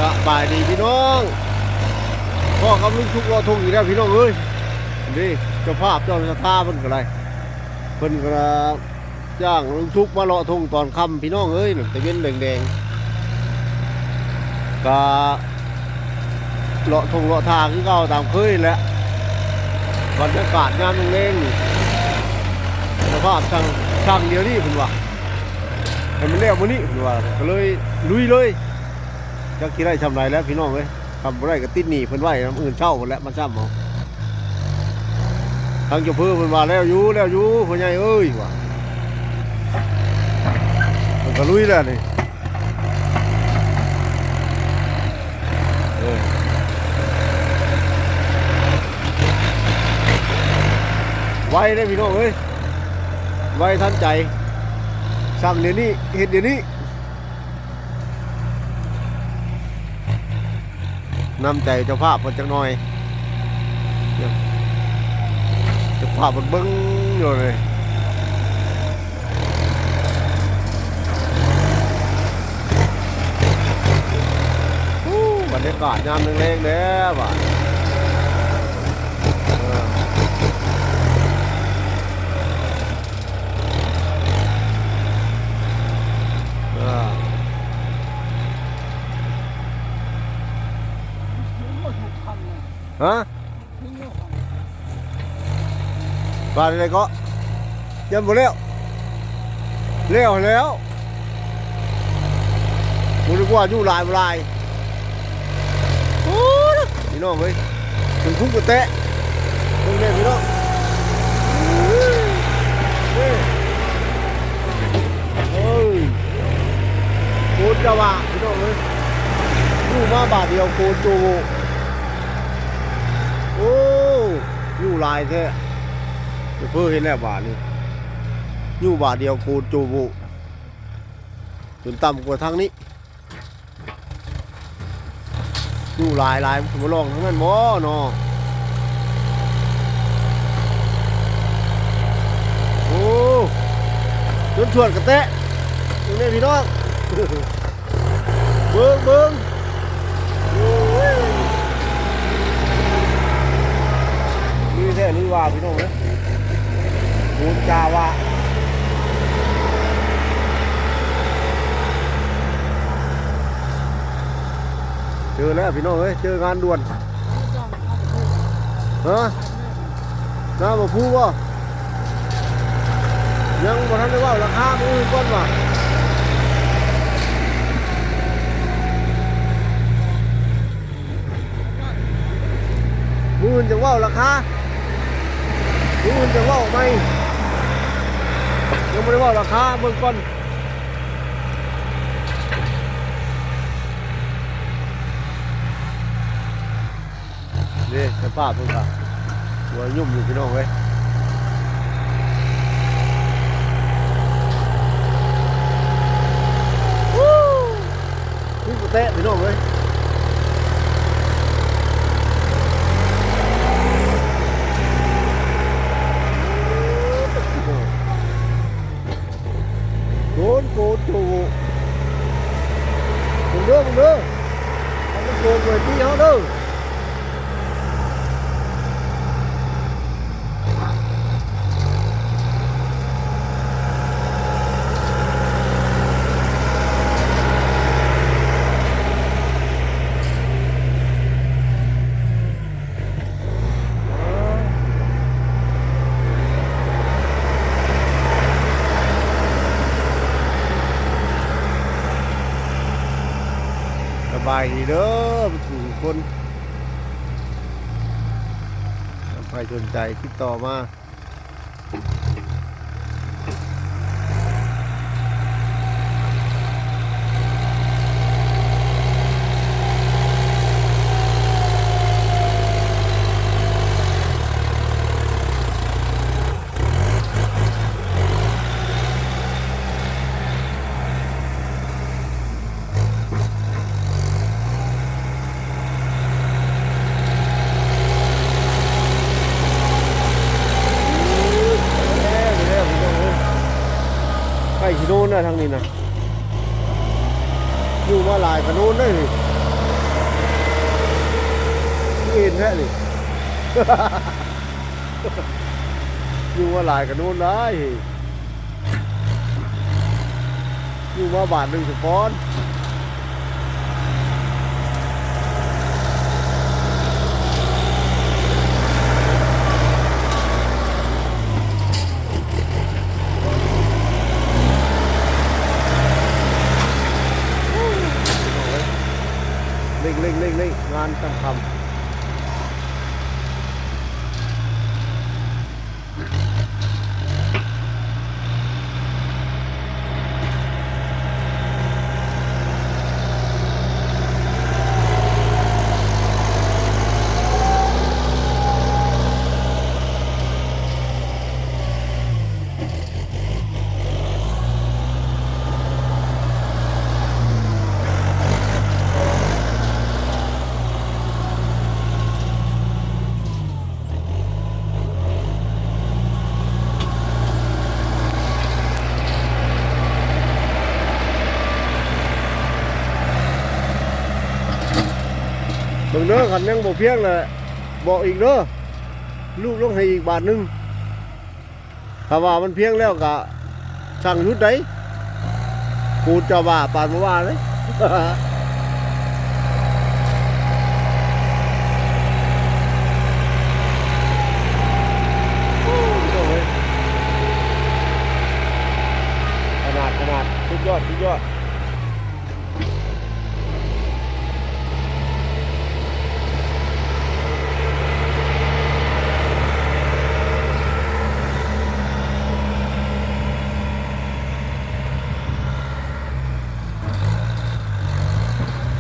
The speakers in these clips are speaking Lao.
ສະບາຍດີພີ່ນ້ອງ ພໍ້ກັບລຸງສຸກເລາະທົ່ງອີກແລ້ວພີ່ນ້ອງເອີຍ. ນີ້ເຈົ້າພາບເຈົ້າສັດທາເພິ່ນກໍໄດ້ ເພິ່ນກໍຈ້າງລຸງສຸກມາເລາະທົ່ງຕອນຄ່ຳພີ່ນ້ອງເອີຍ. ຕາເວັນແດງໆ ກະເລາະທົ່ງເລາະທ່າຄືເກົ່າຕາມເຄີຍແຫຼະ. ບັນຍາກາດຍາມແລງໆ ເຈົ້າພາບສັ່ງ ສັ່ງດຽວນີ້ເພິ່ນວ່າ ໃຫ້ມັນແລ້ວມື້ນີ້ເພິ່ນວ່າ ກໍເລີຍລຸຍເລີຍ. ຈັກຊິໄດ້ຊ່ຳໃດແລ້ວພີ່ນ້ອງເອີຍ. ຄັນບໍ່ໄດ້ກໍຕິດໜີ້ເພິ່ນໄວ້ນຳ ມື້ອື່ນເຊົ້າພຸ້ນແຫຼະມາຊ່ຳເອົາ. ທາງເຈົ້າເພີ່ນເພິ່ນວ່າ ແລ້ວຢູ່ ແລ້ວຢູ່ ພໍ່ໃຫຍ່ເອີຍ ວ່າ ເພິ່ນກໍລຸຍແລ້ວນີ້. ເອີ ໄວເດ້ພີ່ນ້ອງເອີຍ ໄວທັນໃຈ. ສັ່ງດຽວນີ້ ເຮັດດຽວນີ້. ນ້ຳໃຈເຈົ້າພາບເພິ່ນຈັກໜ່ອຍ ເຈົ້າພາບເພິ່ນເບິ່ງຢູ່ເລີຍ. ໂອ້ ບັນຍາກາດຍາມແລງໆ ແດ່ບາດ ເອີ ເອີ. ຮະ? ວ່າໄດ໋ເກາະ? ຍັງບໍ່ແລ້ວ? ແລ້ວແລ້ວ ບໍ່ຮູ້ວ່າຢູ່ຫຼາຍບໍ່ຫຼາຍ. ໂອ້ຍ ພີ່ນ້ອງເອີຍ ເປັນຄຸກກະແຕະ ເບິ່ງແດ່ພີ່ນ້ອງ. ເອີຍ ໂກນຈະວະພີ່ນ້ອງເອີຍ ຢູ່ມາບາດດຽວໂກນໂຈໂວ. ໂອ້ ຢູ່ຫຼາຍແທ້ ເພິ່ນເຫັນແລ້ວບາດນີ້ ຢູ່ບາດດຽວໂກນໂຈໂວ ຈົນຕ່ຳກວ່າທາງນີ້. ຢູ່ຫຼາຍໆ ມັນຊິບໍ່ລອງທາງນັ້ນບໍ່ເນາະ? ໂອ້ ຈົນຊວນກະແຕະ ເບິ່ງແດ່ພີ່ນ້ອງ ເບິ່ງ ເບິ່ງ ໂອ້ຍ ລຸຍແທ້ລຸຍວ່າພີ່ນ້ອງເອີຍ ໂກນຈາວະ. ເຈີແລ້ວພີ່ນ້ອງເອີຍ ເຈີງານດ່ວນ. ຮະ? ໜ້າບໍ່ພູບໍ່? ຍັງບໍ່ທັນໄດ້ເວົ້າລາຄາມື້ອື່ນກ່ອນວ່າ ມື້ອື່ນຈັ່ງເວົ້າລາຄາ ມື້ອື່ນຈັ່ງເວົ້າໃໝ່ ຍັງບໍ່ໄດ້ເວົ້າລາຄາ ເບິ່ງກ່ອນ. ນີ້ສະພາບເພິ່ນກະຫົວຫຍຸ້ມຢູ່ພີ່ນ້ອງເອີຍ ໂອ້ ມີກະແຕະພີ່ນ້ອງເອີຍ. ໂກນ ໂກນໂຈໂວ ເບິ່ງເດີ ເບິ່ງເດີ ມັນໂກນເວີຍຕີເຮົາເດີ. ສະບາຍດີເດີທຸກຄົນ ໃຜສົນໃຈຕິດຕໍ່ມາ. ໃກ້ຊິໂນນແລ້ວທາງນີ້ນະ ຢູ່ມາຫຼາຍກະໂນນເດ້. ເອັນແທ້ນີ້ ຢູ່ມາຫຼາຍກະໂນນຫຼາຍ ຢູ່ມາບາດໜຶ່ງສະກ່ອນ. ເລັ່ງໆໆໆ ງານກາງຄ່ຳ. ເບິ່ງເດີ ຄັນຍັງບໍ່ພຽງລະບອກອີກເດີ ລູບລົງໃຫ້ອີກບາດໜຶ່ງ. ຖ້າວ່າມັນພຽງແລ້ວກະສັ່ງຢຸດໄດ໋ ກູຈະວ່າປານບໍ່ວ່າເລີຍ. ໂອ້ຍ ຂະໜາດ ຂະໜາດ ສຸດຍອດ ສຸດຍອດ.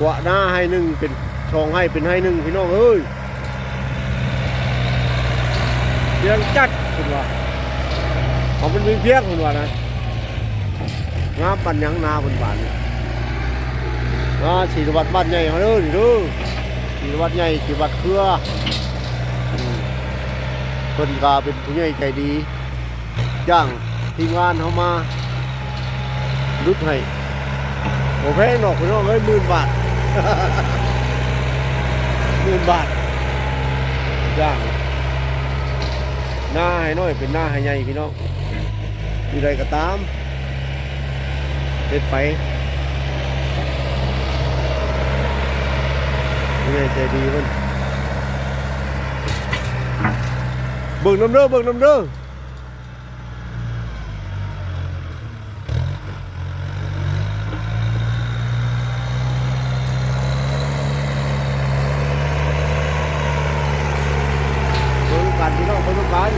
ກວາດນາໄຮ່ໜຶ່ງເປັນສອງໄຮ່ ເປັນໄຮ່ໜຶ່ງ ພີ່ນ້ອງເອີຍ. ພຽງຈັດ ເພິ່ນວ່າ ເອົາມັນພຽງໆ ເພິ່ນວ່ານະ. ງາມປານຫຍັງນາເພິ່ນບາດນີ້ ນາສີສະຫວັດບ້ານໃຫຍ່ເຮົາເດີ ນີ້ເດີ ສີສະຫວັດໃຫຍ່ ສີສະຫວັດເຄືອ. ອືມ ເພິ່ນກະເປັນຜູ້ໃຫຍ່ໃຈດີ ຈ້າງທີມງານເຮົາມາດຸດໃຫ້ ບໍ່ແພງດອກພີ່ນ້ອງເອີຍ ໝື່ນບາດ ໝື່ນບາດ ຈ້າງ ນາໄຮ່ນ້ອຍເປັນນາໄຮ່ໃຫຍ່ພີ່ນ້ອງ ຢູ່ໃດກໍຕາມ ເຮັດໄປ ຜູ້ໃຫຍ່ໃຈດີເພິ່ນ ເບິ່ງນຳເດີ ເບິ່ງນຳເດີ. ເບິ່ງນຳກັນພີ່ນ້ອງ ເບິ່ງນຳກັນ.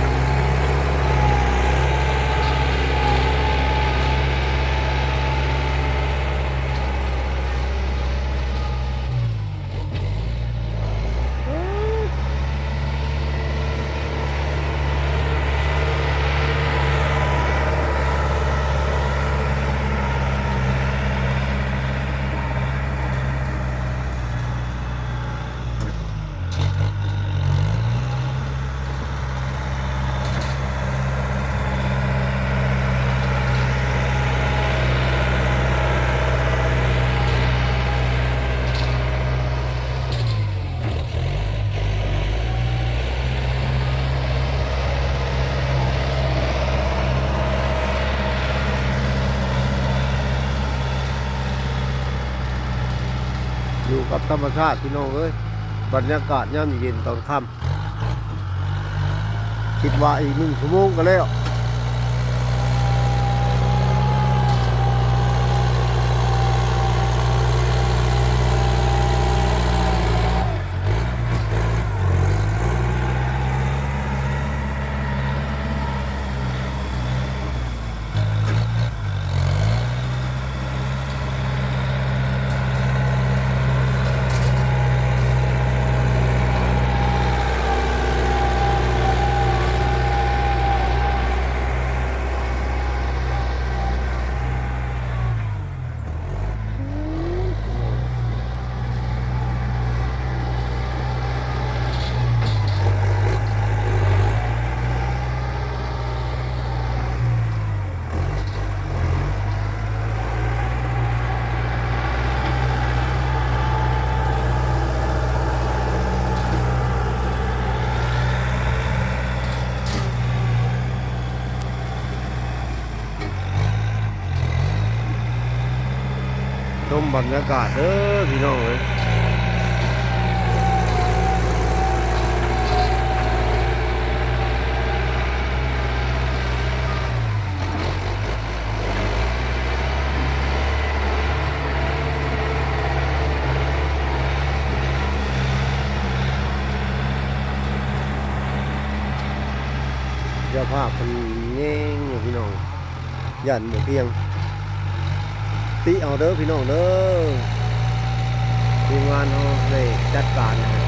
ຢູ່ກັບທຳມະຊາດພີ່ນ້ອງເອີຍ ບັນຍາກາດຍາມເຢັນຕອນຄ່ຳ. ຄິດວ່າອີກໜຶ່ງຊົ່ວໂມງກໍແລ້ວ. ໂອ້ ຊົມບັນຍາກາດເດີພີ່ນ້ອງເອີຍ. ເຈົ້າພາບເພິ່ນແຍງຢູ່ພີ່ນ້ອງ. ຢ້ານບໍ່ພຽງ ຕິເອົາເດີພີ່ນ້ອງເດີ ທີມງານເຮົາໄດ້ຈັດການໃຫ້.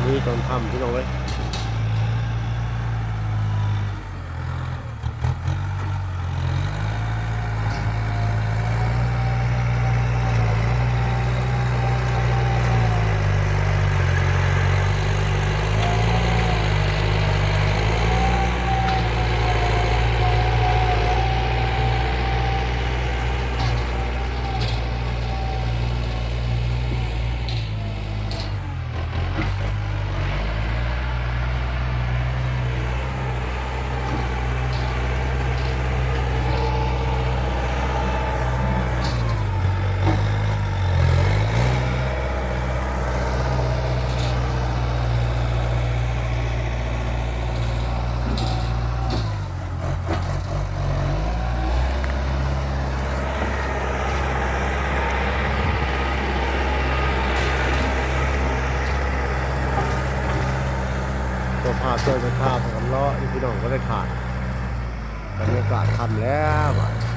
ນີ້ຕອນຄ່ຳພີ່ນ້ອງເອີຍ. ເຈົ້າພາບເຈົ້າເຈົ້າພາບກັນເລາະຢູ່ພີ່ນ້ອງ ບໍ່ໄດ້ຂາດ. ບັນຍາກາດຄ່ຳແລ້ວບາດນີ້.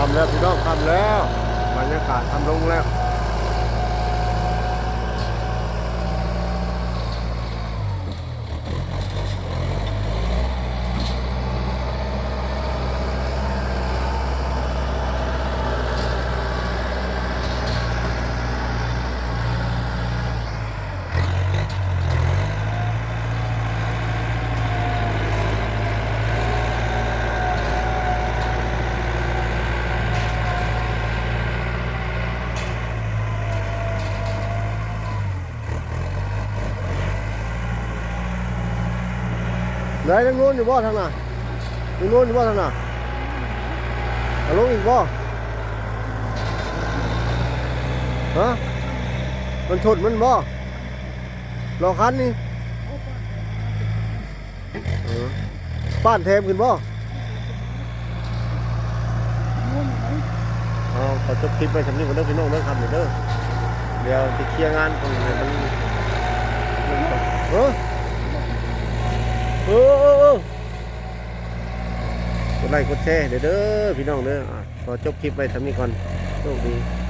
ຄ່ຳແລ້ວພີ່ນ້ອງ ຄ່ຳແລ້ວ ບັນຍາກາດຄ່ຳລົງແລ້ວ. ໄດ້ ຍັງໂນ້ນຢູ່ບໍ່ທາງໜ້າ? ຍັງໂນ້ນຢູ່ບໍ່ທາງໜ້າ? ເອົາລົງອີກບໍ່? ຮະ? ມັນຊົນມັນບໍ່? ລໍ້ຄັນນີ້ ເອີ ປ້ານແຖມຂຶ້ນບໍ່? ເອົາ ຂໍຈົບຄລິບໄວ້ສ່ຳນີ້ກ່ອນເດີພີ່ນ້ອງເດີ ຄ່ຳນີ້ເດີ ດຽວຊິເຄຍງານກ່ອນໃຫ້ມັນ ເອີ ເອີ ເອີ ເອີ ກົດໄລ້ກົດແຊໃຫ້ເດີພີ່ນ້ອງເດີ. ຂໍຈົບຄລິບໄວ້ສ່ຳນີ້ກ່ອນ ໂຊກດີ.